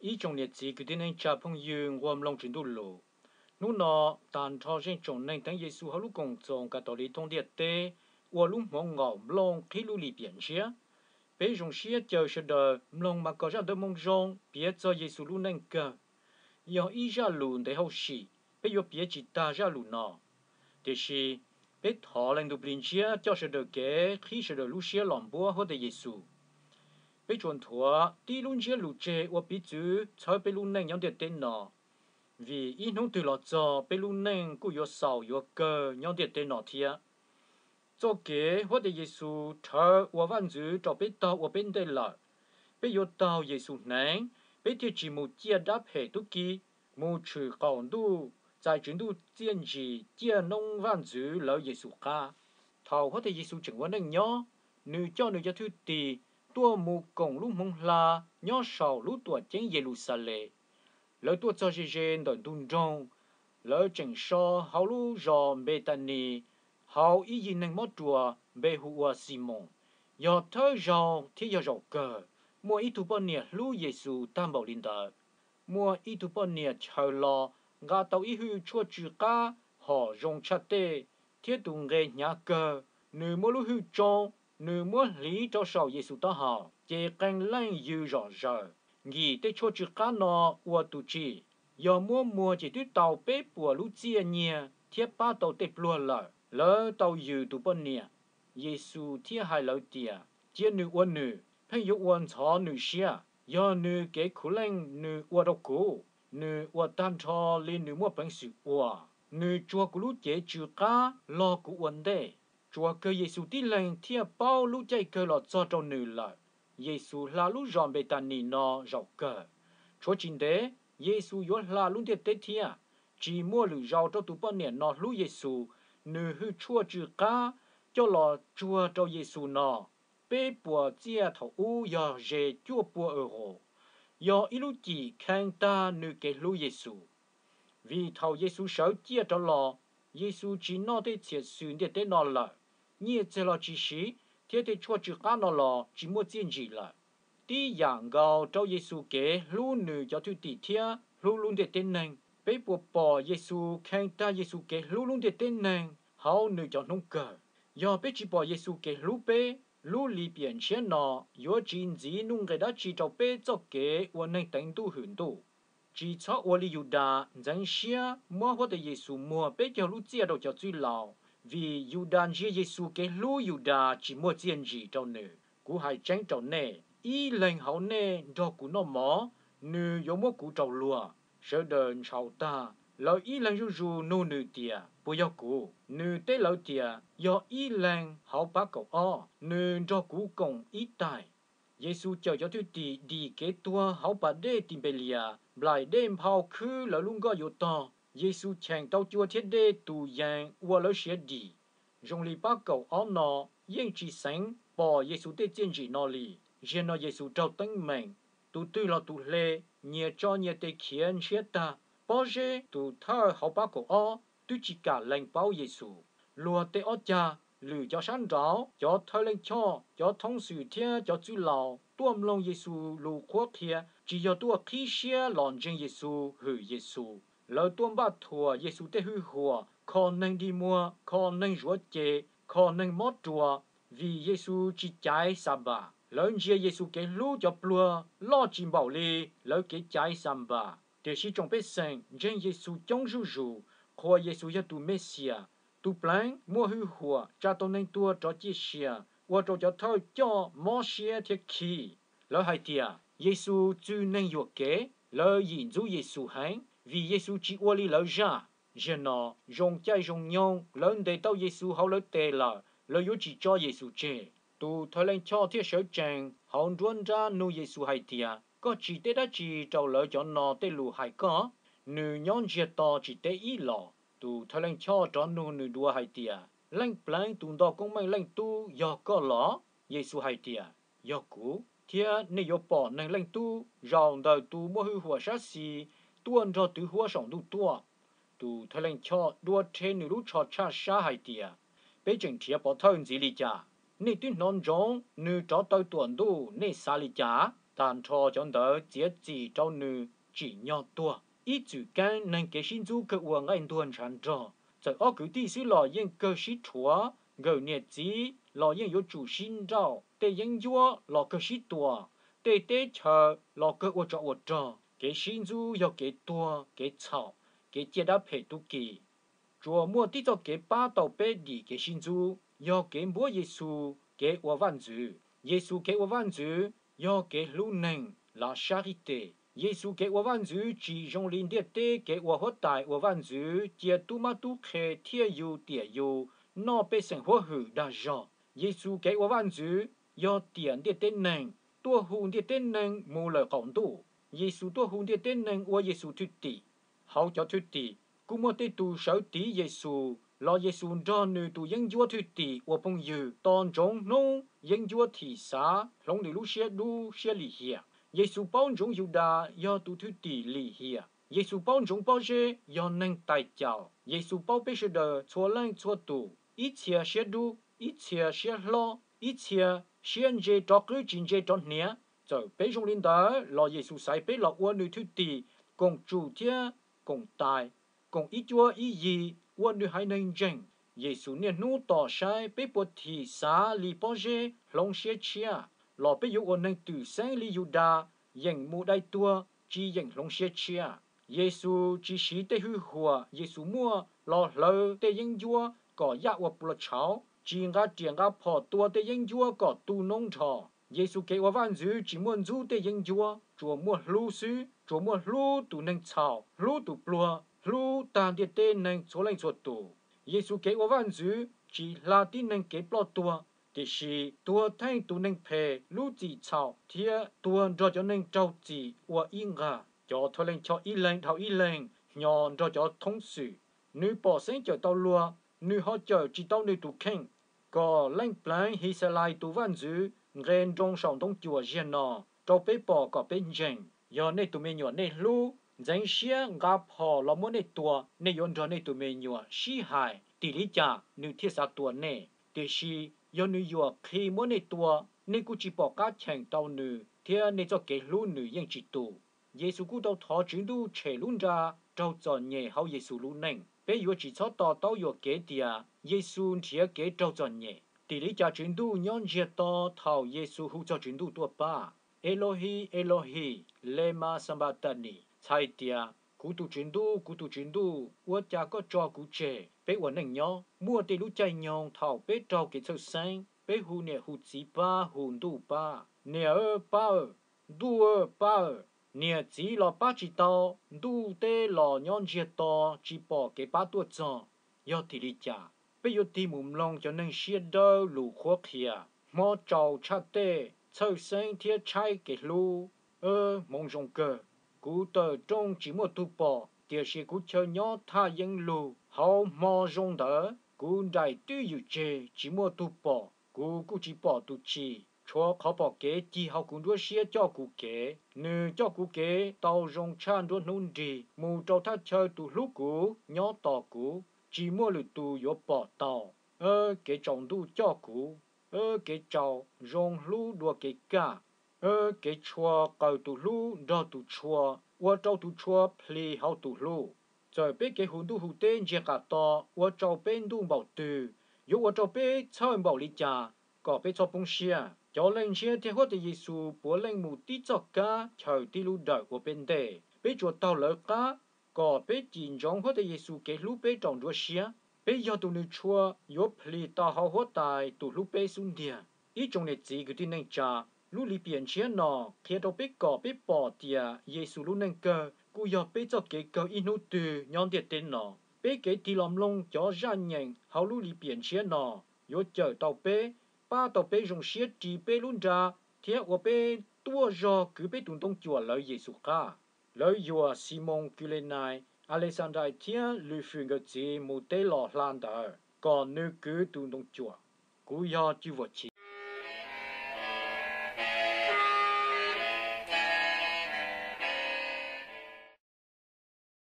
Ib tsoom niam txiv kwv tij neej tsa phooj ywg nquag mloog Tswv Ntuj lus, hnub no tag nrho zeej tsoom neeg teev Yexus hauv lub Koom Txoos Kav Tos Liv thoob ntiaj teb ua lub hmoov nqaum nplooj qhib lub lim piam ntshiab. Peb zoo siab caw sawv daws mloog Mas Kos zaj ntawv Moo Zoo piav txog Yexus lub neej kawg. Yog ib zaj lus ntev hauj sim, peb yuav piav tsis tag zaj lus no. Tiam sis, peb thov Leej Ntuj Plig Ntshiab coj sawv daws kev, qhib sawv daws lub siab los npuab Huab Tais Yexus. Peb tsuas nthuav tib lub ntsiab lus tseg ua piv txwv txhawb peb lub neej nyob ntiaj teb no, vim ib hnub twg los txog peb lub neej kuj yuav xaus yuav kawg nyob ntiaj teb no thiab. Txoj kev Huab Tais Yexus rhawv ua vaj ntxwv rau peb taug ua peb ntej lawm. Peb yuav taug Yexus hneev, peb thiaj tsis mus ciaj dab phem tub ki, mus tshwm qaum ntuj, txais Tswv Ntuj txiaj ntsim ciaj noob vaj ntxwv lawv Yexus qab. Thaum Huab Tais Yexus tseem ua neej nyob, nws coj nws cov thwj tim tuaj mus koom lub hmoov hla nyob saum lub tuam ceeb Yeluxalees. Lawv tuaj txog ze ze ntawm ntug nroog, lawv tseem so hauv lub zos Npetanis hauv ib yim neeg mob ruas npe hu ua Ximoos. Yog thawj zaug thiab yog zaum kawg muaj ib tug poj niam hlub Yexus tag npaum li ntawd. Muaj ib tug poj niam chaws los nqa tau ib hwj tshuaj tsw qab hom zoo tshaj tej thiab tus nqe hnyav kawg. Nws muab lub hwj tsoo, nws muab hliv rau saum Yexus taub hau, ces qee leej yws zom zaws, nkim tej tshuaj tsw qab no ua tus tsim. Yog muab muag ces twb tau peb puas lub txiaj nyiag thiab pab tau tej pluag lawm. Lawv tau yws tus poj niam. Yexus thiaj hais lawv tias, Cia nws ua nws, pheej yuav ua ntxhov nws siab. Yog nws kev khuv leej nws ua rau kuv, nws ua tag nrho li nws muaj peev xwm ua. Nws tsuag kuv lub cev tsw qab los kuv ua ntej. Tsuas kawg Yexus tib leeg thiaj paub lub caij kawg los txog rau nws lawm. Yexus hla lub zos Npetanis no zaum kawg. Tshuav tsis ntev, Yexus yuav hla lub ntiaj teb thiab. Tsis muaj lwm zaus rau tus poj niam no hlub Yexus, nws hwj tshuaj tsw qab coj los tsuag rau Yexus no. Peb puas txiaj thaum ub yog ze cuaj pua euro, yog ib lub cim kheej tag nws kev hlub Yexus. Vim thaum Yexus sawv ciaj rov los, Yexus tsis noj tej txhiam xws ntiaj teb no lawm, nyiaj txiag los tsis siv, thiab tej tshuaj tsw qab no los tsis muaj txiaj ntsim lawm. Tib yam nkaus rau Yexus kev hlub nws cov thwj tim thiab hlub lub ntiaj teb neeg. Peb puas pom Yexus kheej tag Yexus kev hlub lub ntiaj teb neeg hauv nws cov hnub kawg? Yog peb tsis pom Yexus kev hlub peb, lub lim piam ntshiab no yuav tsis ntxiv nuj nqes dab tsi rau peb txoj kev ua neeg teev Ntuj hwm Ntuj. Tsis txhob ua li Yudas ntxeev siab muab Huab Tais Yexus muag peb caug lub txiaj rau cov txwj laus, vim Yudas ntsia Yexus kev hlub Yudas tsis muaj txiaj ntsim rau nws. Kuv hais tseeb rau nej, ib leeg hauv nej nrog kuv noj mov, nws yuav muab kuv rau luag. Sawv daws ntshaus tag, lawv ib leeg zuj zus nug nws tias, Puas yog kuv? Nws teb lawv tias, Yog ib leeg hauv pab kaum ob, nws nrog kuv koom ib tais. Yexus cawm cov thwj tim dim kev tuag hauv pas dej Tinpelias, nplaim dej nphau khwb lawv lub nkoj yuav tog. Yexus cheem tau cua thiab dej tus yees ua lawv siav dim. Zoo li pab kaum ob no yeej tsis xeev pom Yexus tej txiaj ntsim no li. Ziag no Yexus raug teeb meem, tus twg los tus hle, nyias tso nyias tes khiav ntshiab tag. Pob zeb tus thawj hauv pab kaum ob twb tsis kam lees paub Yexus. Luag tej ob cag, lwm cov sab nraud, cov thawj leej choj, cov thoob xwm thiab cov txwj laus tuaj mloog Yexus lus qhuab qhia, tsis yog tuaj qhib siab los ntseeg Yexus, hwm Yexus. Lawv tuaj npaj thuam Yexus tej hwj huam, kho neeg dig muag, kho neeg zuav ces, kho neeg mob ruas, vim Yexus tsis caiv Xanpam. Lawv ntsia Yexus kev hlub cov pluag loj tsis npaum li lawv kev caiv Xanpam. Tiam sis tsoom pej xeem ntseeg Yexus coob zuj zus, qhuas Yexus yog tus Mexiyas, tus pleev muaj hwj huam tsa tau neeg tuag rov ciaj sia, ua rau cov thawj coj mob siab thiab khib. Lawv hais tias, Yexus txwg neeg yuam kev. Lawv yim ntxub Yexus heev, vim Yexus tsis ua li lawv zaj. Ziag no, zoo caij zoo nyoog lawv ntes tau Yexus hauv lawv tes lawm, lawv yuav tsis tso Yexus tseg. Tus thawj leej choj thiaj sawv tsees hauv nruab nrab nug Yexus hais tias, Koj tsis teb dab tsi rau lawv cov no tej lus hais koj? Nws nyob ntsiag to tsis teb ib los. Tus thawj leej choj rov nug nws dua hais tias, Leej Pleev tus nto koob meej leej tub yog koj los? Yexus hais tias, Yog kuv, thiab nej yuav pom Neeg Leej Tub zaum ntawm tus muaj hwj huam sab xis tuaj nrog twv huab saum ntuj tuaj. Tus thawj leej choj dua rhe nws lub tsho tshaj sab hais tias, Peb tseem nrhiav pov thawj ntxiv li cas? Nej twb hnov ntsoov nws rov taw tuam ntuj, nej xav li cas? tag nrho cov ntawd txiav txim rau nws tsim nyog tuag. Ib txwm keeb neeg kev sib ntxub kawg ua nqaij ntuag ntshav nrog, txawm ob kwv tij xwb los yeej kawg sib rhuav, nkawm niam txiv los yeej yuav tsum sib nrauj, tej yeeb ncuab los kawg sib tua, tej teb chaws los kawg ua tsov ua rog. Kev sib ntxub yog kev tuag, kev txhaum, kev ciaj dab phem tub ki. Tsuas muaj tib txoj kev pab tau peb dim kev sib ntxub, yog kev npuab Yexus kev ua vaj ntxwv. Yexus kev ua vaj ntxwv yog kev hlub neeg, la charité. Yexus kev ua vaj ntxwv tsis zoo li ntiaj teb kev ua huab tais ua vaj ntxwv cia tub mab tub qhe thiaj yus tiam yus, noj pej xeem huab hwm dag zog. Yexus kev ua vaj ntxwv yog tiam ntiaj teb neeg, tuaj hu ntiaj teb neeg mus lawm qaum ntuj. Yexus tuaj hu ntiaj teb neeg ua Yexus thwj tim. Hauv cov thwj tim kuj muaj tej tus sawv tiv Yexus, los Yexus nrog nws tus yeeb ncuab thwj tim ua phooj ywg, tos ntsoov hnub yeeb ncuab thim xav hloov nws lub siab dub siab lim hiam. Yexus paub ntsoov Yudas yog tus thwj tim lim hiam. Yexus paub ntsoov Pob Zeb yog neeg tais caus. Yexus paub peb sawv daws txhua leej txhua tus, ib txhia siab dub, ib txhia siab hlob, ib txhia siab ntse rov qwb tsis ntse rov hniav. Txawm peb zoo li ntawd los Yexus xaiv peb los ua nws thwj tim, koom tsum thiab koom tais, koom ib cuab ib yig ua nws haiv neeg ntseeg. Yexus niaj hnub tos saib peb puas thim xav li Pob Zeb hloov siab tshiab, los peb yuav ua neeg twm xeeb li Yudas, yeem mus dai tuag tsis yeem hloov siab tshiab. Yexus tsis siv tej hwj huam Yexus muaj los hlawv tej yeeb ncuab kom yaj ua plua tshauv, tsis nqa riam nqa phom tua tej yeeb ncuab kom tu noob nrho. Yexus kev ua vaj ntxwv tsis muaj ntxub tej yeeb ncuab, tsuas muaj hlub xwb, tsuas muaj hlub tus neeg txhaum, hlub tus pluag, hlub tag ntiaj teb neeg txhua leej txhua tus. Yexus kev ua vaj ntxwv tsis hla tib neeg kev ploj tuag, tiam sis tuag theej tus neeg phem lub txim txhaum thiab tuag nrog cov neeg raug txim ua ib nqag. Cov thawj leej choj ib leeg dhau ib leeg hnyo nrog cov thoob xwm. Nws pom xeeb cawm tau luag, nws ho cawm tsis tau nws tus kheej. Kom Leej Pleev His Xas Lais tus vaj ntxwv nqes nroo saum ntoo cuam ziag no rau peb pom kom peb ntseeg. Yog nej tus me nyuam nej hlub, ntxeev siab nqa phom los muab nej tua, nej yuav nrog nej tus me nyuam sib hais tim li cas nws thiaj xav tua nej. Tiam sis yog nws yuam qhi muab nej tua, nej kuj tsis pom qab cheem tau nws thiab nej txoj kev hlub nws yeej tsis tu. Yexus kuj tau thov Tswv Ntuj tshem lub nra raug txom nyem hauv Yexus lub neej. Peb yuav tsis txhob to taub yuam kev tias Yexus nrhiav kev raug txom nyem. Tim li cas Tswv Ntuj nyob ntsiag to thaum Yexus hu txog Tswv Ntuj tuaj pab, Elauhis, Elauhis, lemas xanpatanis, txhais tias, Kuv tus Tswv Ntuj, kuv tus Tswv Ntuj, ua cas koj tso kuv tseg? Peb ua neej nyob muaj tej lub caij nyoog thaum peb raug kev txhawj xeeb, peb hu niam hu txiv pab, hu ntuj pab, Niam aw, pab aw, ntuj aw, pab aw. Niam txiv los pab tsis tau, ntuj teb los nyob ntsiag to tsis pom kev pab tuaj txog. Yog tim li cas? Peb yuav tig mus mloog cov neeg siab dawb lus qhuab qhia, hmo tsaus tshaj tej, txhawj xeeb thiab tshaib kev hlub. Hmoov zoo kawg, kuv tawm rooj tsis muaj tug pom, tiam sis kuv chaw nyob thaj yeeb lug. Hauv hmo zoo ntawd kuv nraim twj ywm tseg tsis muaj tug pom, kuv kuj tsis pom tus tsim. Tshuav qhov pom kev cig hauv kuv nruab siab coj kuv kev, nws coj kuv kev tau zoo tshaj nruab hnub nrig mus rau thaj chaw tus hlub kuv nyob tos kuv, tsis muaj lwm tus yuav pom tau. Kev tsaus ntuj coj kuv, kev tsaus zoo hlub dua kev kaj, kev tshua qaws tus hlub nrog tus tshua, ua rau tus tshua plhis hauv tus hlub. Txawm peb kev hu ntuj hu teb ntsiag qas to ua rau peb ntuj npaum twg, yuav ua rau peb txhawj npaum li cas, kom peb txhob poob siab. Cov Leej Ntshiab thiab Huab Tais Yexus puav leej mus tib txoj kab chaws tib lub dawm ua peb ntej. Peb tsuas taug lawv qab, kom peb cim ntsoov Huab Tais Yexus kev hlub peb rau nruab siab. Peb yog tus nws tshua, yuav plhis tau hauv Huab Tais tus hlub peb xub ntiag. Ib tsoom niam txiv kwv tij neej tsa, lub lim piam ntshiab no qhia rau peb kom peb pom tias Yexus lub neej kawg kuj yog peb txoj kev kawg ib hnub twg nyob ntiaj teb no. Peb kev tig los mloog cov zaj nyeem hauv lub lim piam ntshiab no yuav cawm tau peb, pab tau peb zoo siab ris peb lub nra thiab ua peb tuaj zog kwv peb tus ntoo cuam lawv Yexus qab. Lawv yuam Ximoos Kulenais, Alexandais thiab Lwm Fwm nkawd txiv mus teb los hla ntawd kom nws kwv tus ntoo cuam. Kuv yog Cwj Vam Chiv.